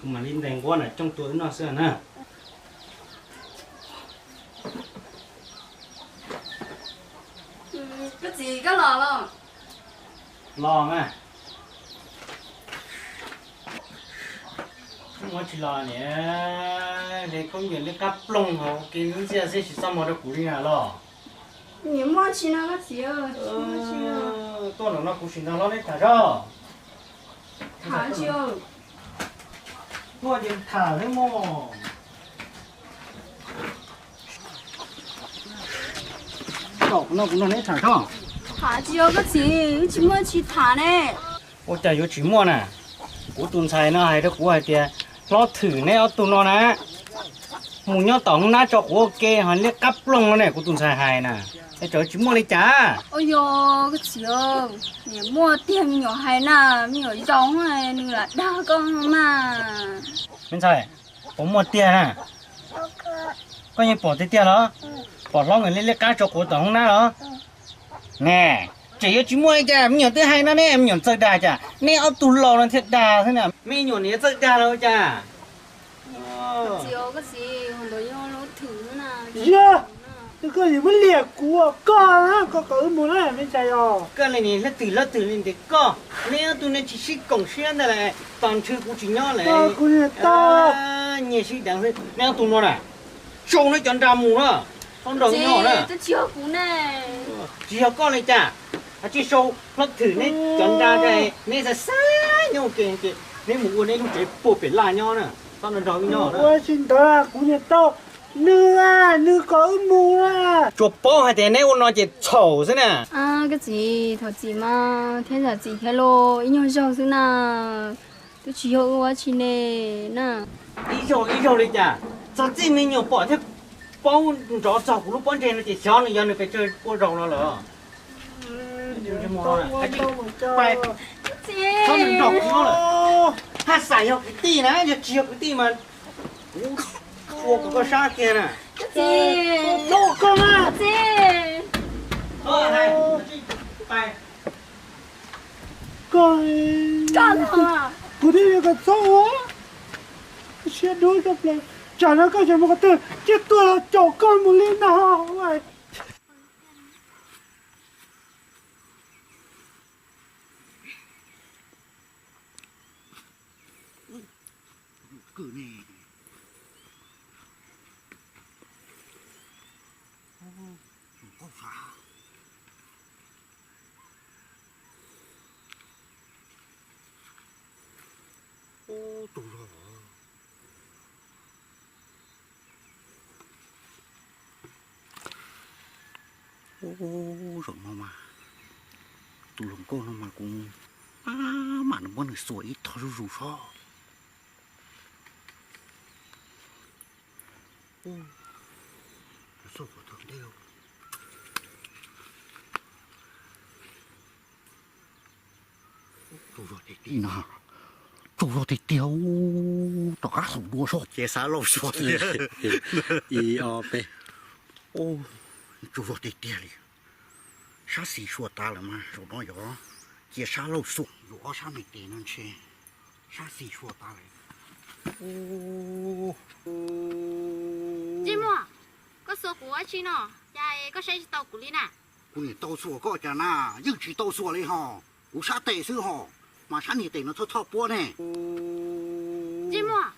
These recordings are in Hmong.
Kuv mam li ntes nquab na coj tua wb noj xwb na. Koj txiv, koj los los? Los mas. Muaj tsis los niam, de khaub ncaws liab qab ploog hauv kev ntxias xwb tsis txaj muag rau kuv li na los? Niam, muaj tsis no koj txiv. Tuaj nram no kuv sim nrog hlob neb tham zoj. Tham tsis. Tuaj ces tham xwb mog. Tom kuv no kuv nrog neb tham tso. Tham tsis yog koj txiv, wb tsis muaj tsis tham ne. Ua cas yuav tsis muaj na? Kuv tus ntxhais no hais rau kuv hais tias hlob Thwm neb ob tug no na, mus nyob tom hoob nab tso quav ua ke ho liab qab ploog no ne, kuv tus ntxhais hais na. Es tsam tsis muaj li cas? Ua yog koj txiv, niam, muaj tiag, me nyuam hais na, me nyuam zoo, nws lam dag koj mas. Me ntxhais, puas muaj tiag na? Koj yeej pom tiag tiag los? Pom hlob nkawd liab liab qab tso quav tom hoob nab los? Ne, tseem yuav tsis muaj li cas? Me nyuam twb hais no ne, me nyuam txawj dag cas? Neb ob tug laus no thiaj dag xwb na, me nyuam niam txawj dag los cas? Yog, koj yuav muab liam kuv, koj, koj kom wb mus na me ntxhais os. Koj li nim hlob Thwm hlob Thwm li ntiag koj, neb ob tug nej tsis sib koom siab ntag las, tos ntshe kuv tsis nyob las. Kuv niam tau nyiag sib deev xwb, neb ob tug no na, sau neb cov nra mus na, txhob nrog wb nyob na. Tsis yog koj li cas, hais tsis sau hlob Thwm neb cov nra, neb xav xav nyob ua ke ces neb mus ua neb lub tsev puag pem laj nyob na, txhob nrog wb nyob na. Ua tsis ntawd kuv niam tau, nws, nws kom wb mus na. Tsuas paub hais tias neb ua no ces txhaum xwb na. Koj txiv, thov txim mas thiab zam txim thiab lauj, ib nyuag zaug xwb na, twb tsis yog ua dab tsi ne na. Ib zaug ib zaug li cas, txog txij me nyuam pom thiab paub nrov txog kuv lub pob ntseg no ces xyov nws yog nws pes tsawg pua zaus no lawm. Txhob nrog kuv nyob lawm. Haj xam yog kwv tij na, yog tsis yog kwv tij mas kuv ua kom koj sab kiag na. Koj, kuv thiaj li kom txhob ua siab dub tshaj plaws. Tsam no koj tseem mus qhov twg, cia tuaj los caum koj mus li no. Ub, tus zog. Ub, zaum no mas tus hluas nkauj no mas kuv maj mam muab nws xuas ib tog zuj zus sob. Tsaug zog tiag tiag, tsaug zog tiag tiag, tom qab xaum dua sob ces xav laug xuas li. Ib ob peb. Tsaug zog tiag tiag li. Sab xis xuas tas lawm mas zaum no yog cia sab laug xuas, zaum ob sab me tes no ntshe sab xis xuas tas lawm. Ntsej muag, koj xuas kuv ua dab tsi no, cas koj saib tsis tau kuv li na? Kuv niam tau xuas koj cas na, yeej tsis tau xuas li ho. Kuv sab tes xwb ho, mas sab niag tes no txhob txhoj puab ne. Ntsej muag,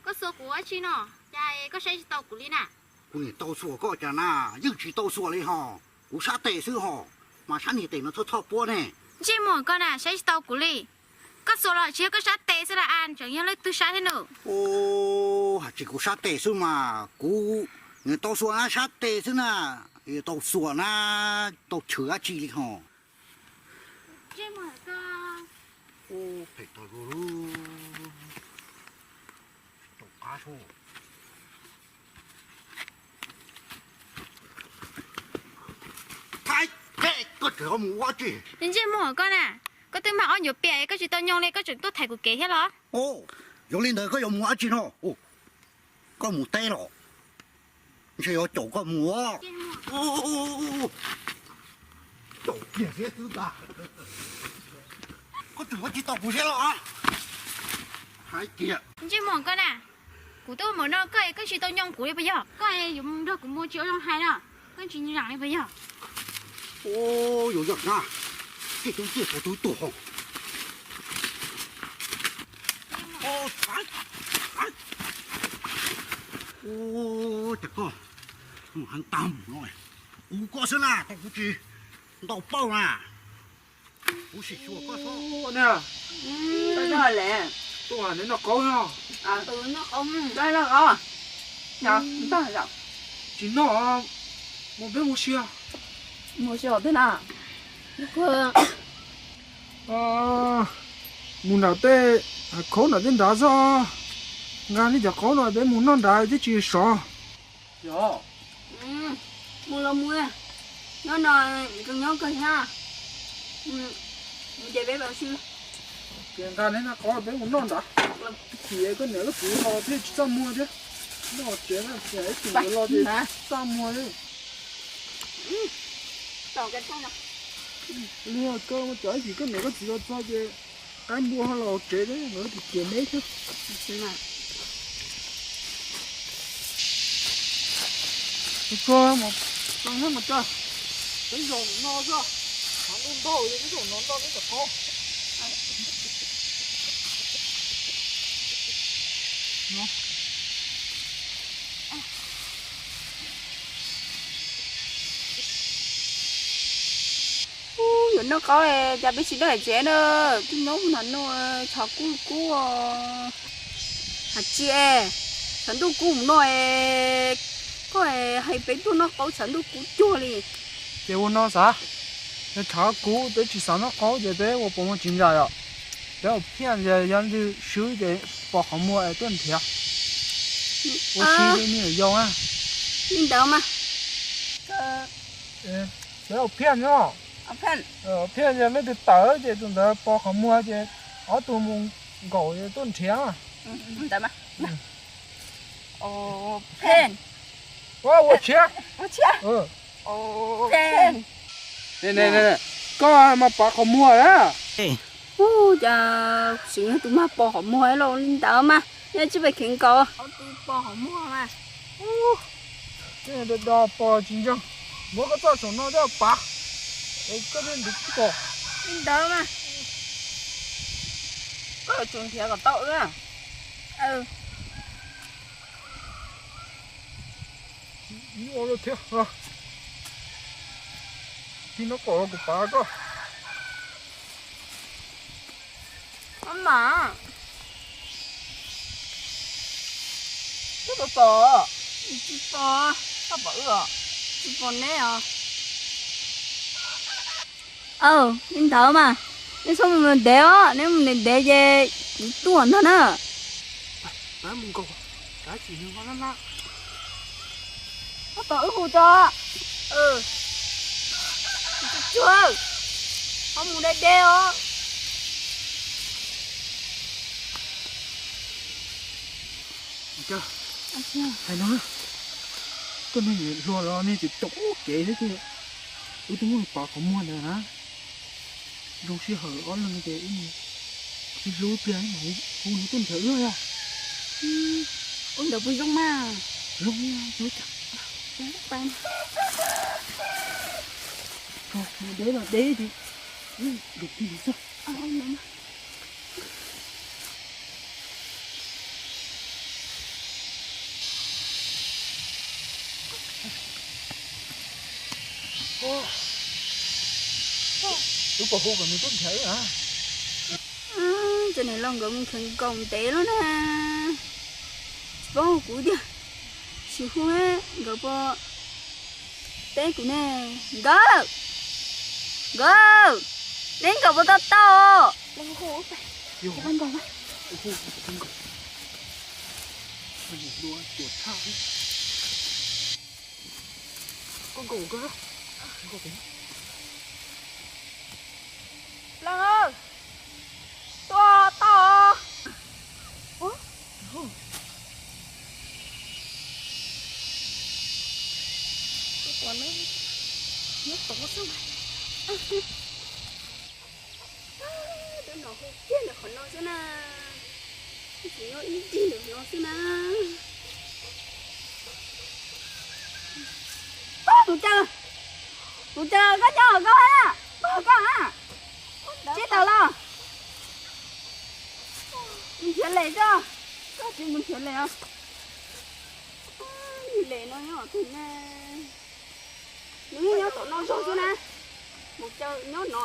koj xuas kuv ua dab tsi no, cas koj saib tsis tau kuv li na? Kuv niam tau xuas koj cas na, yeej tsis tau xuas li ho. Kuv sab tes xwb ho, mas sab niag tes no txhob txhoj puab ne. Ntsej muag koj na, saib tsis tau kuv li. Koj xuas los tsis yog koj sab tes xwb las, tseem yog leej twg sab thiab no? Hais tsis kuv sab tes xwb mas, kuv niam tau xuas na, sab tes xwb na, tau xuas na, tau chwv dab tsi li ho. Phem tau luaj, tau qab sub. Thaib, koj tseem mus ua dab tsi? Ntsej muag koj na, koj twb mag ob ncuav pias koj tsis tau nyoo li koj tseem tuaj thaiv kuv kev thiab los? Yog li ntawd koj yuav mus ua dab tsi no? Koj mus teb los? Ntshe yuav caum koj mus. Caum kiag thiab xwb ntag. Koj tseem ua tsis tau kuv siab los? Ntsej muag koj na, kuv twb ua mov noj koj, koj tsis tau nyoo kuv li puas yog? Koj yuav nrog kuv mus tsis ua zoo hais no, koj tsis zam li puas yog? Yuav zam na, tej tub tiaj tau tub tuag ho. Cas koj mus heev tag mus no, kuv koj xwb na, koj kuv tsis ntau pauj na. Kuv sim xyuas koj xwb. Tuaj neb noj qaub no. Tsis noj, mus peb mus sia. Mus sia twg na? Mus nram tej, khaub nram tej nrad xwb. Nqa nej cov qaub no peb mus noj nrad thiaj tsis sov. Mus los mus, nyob no nyob kawg thiab. Ces peb, ces nqa nej noj qaub peb mus noj nrad. Tiam koj niam koj txiv los thiaj tsis txaj muag thiab. Noj tsev na, tiam ib tug los ces txaj muag thiab. Luag kawg, cov ib chim koj niam koj txiv los txog ces qaib npua ho los hauv tsev thiab, nkawd tias tias neb thiab. Tso, tso, tso, peb zaum no xwb, hav ntuj ntaug ces peb zaum no noj peb cov qaub. Ub, yuav noj qaub cas peb tsis dawj hais tsev na, twb nyob mus nrad no, tshav kub kub. Hais tsis, tshav ntuj kub mus no, koj hais peb tuaj noj qaub tshav ntuj kub cuag li. Ces ua no xav, tshav kub peb tsis xav noj qaub ces peb ua pos muag tsis ncaim os. Peb ua phiaj ces yog leej twg swb ces pos qhov muag es tuaj nrhiav. Ua si li me nyuam yaus na. Li ntawd mas. Peb ua phiaj no. Phiaj ces leej twg tawm ces tus ntawd pos qhov muag ces ob tug mus nkaum tuaj nrhiav. Ntawd mas. Ua tshiab. Koj mas pov qhov muag na. Ub, cas tseem yog tus mag pov qhov muag los li ntawd mas, yog tsis pais kheev nkaus. Tus pov qhov muag mas. Do do pov tsis ntseeg, muab koj txoj saum no coj pav, koj thiaj ntuv pom. Li ntawd mas. Koj yuav tsum nrhiav kom tau wb. Ib ua thiab, tig nraub qaum kuv pav koj. Maj mam, koj puas pom? Tsis pom. Koj pom wb os? Tsis pom neb os. Aw, li ntawd mas, neb txhob mus ntev os, neb mus ntev ntev ces kuv tuaj ntag na. Koj tos wb hu tso. Tsuag tsuag, ho mus deb deb os. Hais no, koj niag hluas los nej tseem caum kev thiab tiag. Wb twb muab nws pov qhov muag ntawd na, zoo sij hawm ob leeg ces wb sib hlub ib pliag hu nws tuaj nrhiav wb yog. Ua ntawd puas zoo mas? Zoo, zoo cas. Deb los deb ces, deb xwb. Wb puas hu kom nws tuaj nrhiav wb a? Cov niam laus nkawd mus kheev nkaus ntev lawm na, tsis paub hu kuv tiag, sim hu nkawd puas teb kuv ne. Nkawd, nkawd, neb nkaum puas tau tau? Leej, tuaj tau. Nyob tod xwb mas. Tus no hu kiag ntawm qhov no xwb na. Tsis nyob ib ncig ntawm no xwb na. Mus caw, mus caw koj nyob hauv koj na, koj hauv koj na. Tsib taug los. Mus nrhiav les tso. Koj tsis mus nrhiav les os. Niag les no nyob twg na? Nws yeej nyob tom no zog xwb na. Mus caw nyob no.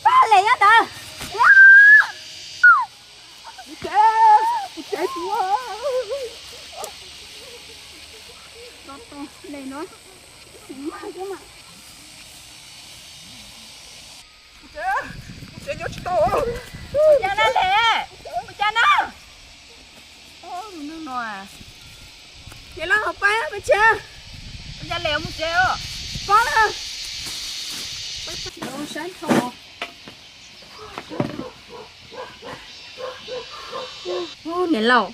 Pab les nyob ntawd. Mus tsev, mus tsev tus. Les no, tus mag thiab mas. Mus tsev, mus tsev nyob tsis tau. Ua cas na les? Ua cas na? Tus neeg no. Niam laus, pab peb tsev. Ua cas les mus tsev os? Pab na. Sab nrho. Niam laus,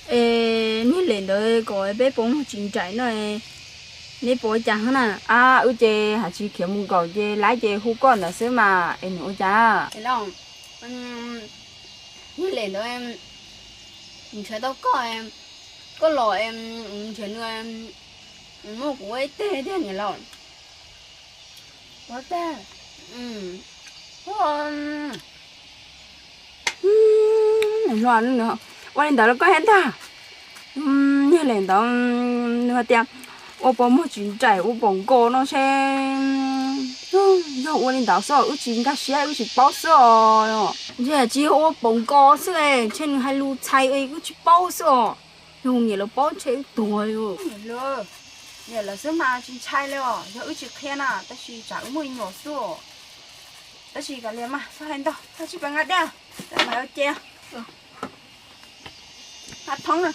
es niag les ntawd kom peb puas muag tsis nraim no, neb puas ua cas hov na? A, wb ces hais tsis khiav mus nkaum ces lawv ces hu koj ntawd xwb mas, es nws ua cas? Niag les ntawd nrhiav tau koj, koj los nrhiav nws, muab kuv ua ib teg thiab niam laus. Ua tag. Ua li ntawd los koj thiab ntag. Niag les ntawd nws hais tias ua puas muag tsis nraim ua paus nkaus no seb. Yog ua li ntawd xwb wb tsis nkag siab wb tsis paub xwb os. Ntshe tsis yog ua paus nkaus xwb, ntshe nws hais lus txhais wb tsis paub xwb os. Yog niam laus paub ntshe wb tuag li. Niam laus xwb mas tsis ntshai li os, yog wb tsis qhia na, tab sis tsam wb muaj me nyuam xwb os. Tab sis kav liam mas, txhob hais ntau, txhob tsis pab nqa dej, mam ua ces. Hab thoob na.